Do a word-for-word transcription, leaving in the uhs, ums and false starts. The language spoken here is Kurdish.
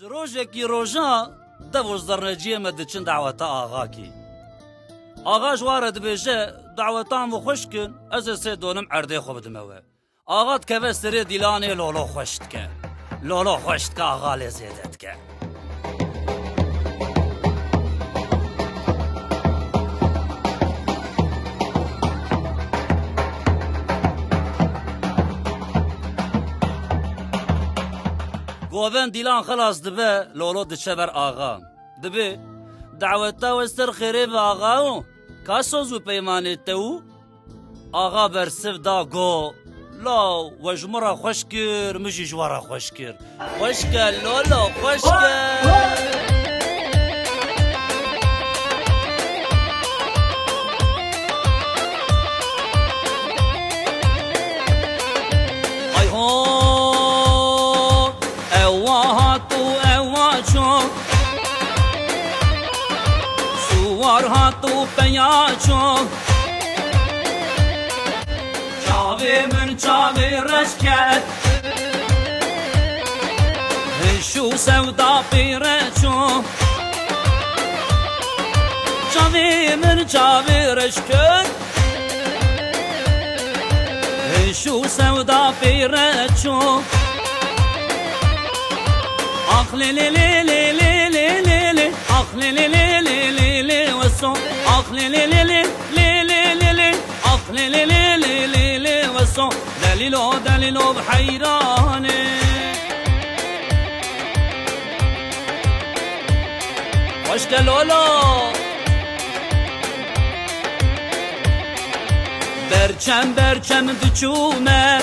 Ji rojekî rojan dev û zerneciyê me diçin daweta axakî. Axa ji wan re dibêje, dawetan min xweş kin, ez ê sê donim erdê xwe bidime we. Axa dikeve serê dîlanê, lolo xweş dike. Lolo xweş dike, axa lê zêde dike. Govend dîlan xilas dibe, lolo diçe ber axa. Dibê, daweta we ser xêrê be axa û ka soz û peymanê te û? Axa bersiv da go, law, we ji min re xweş kir, min jî ji we re xweş kir. Xweş ke lolo, xweş ke. Ay ho, ewa hat û ewa çû. Suwar hat û peya çû. Çavê min çavê reş ket. Hiş û sewda pê re çû. Çavê min çavê reş ket. Hiş û sewda pê re çû. Ax lê lê lê lê lê lê lê lê. Ax lê lê lê lê lê lê lê weso. Ax lê lê lê lê lê lê lê lê. Ax lê lê lê lê lê lê lê weso. Delîlo delîlo bi heyranê. Xweşke lolo. Berçem berçem diçûme.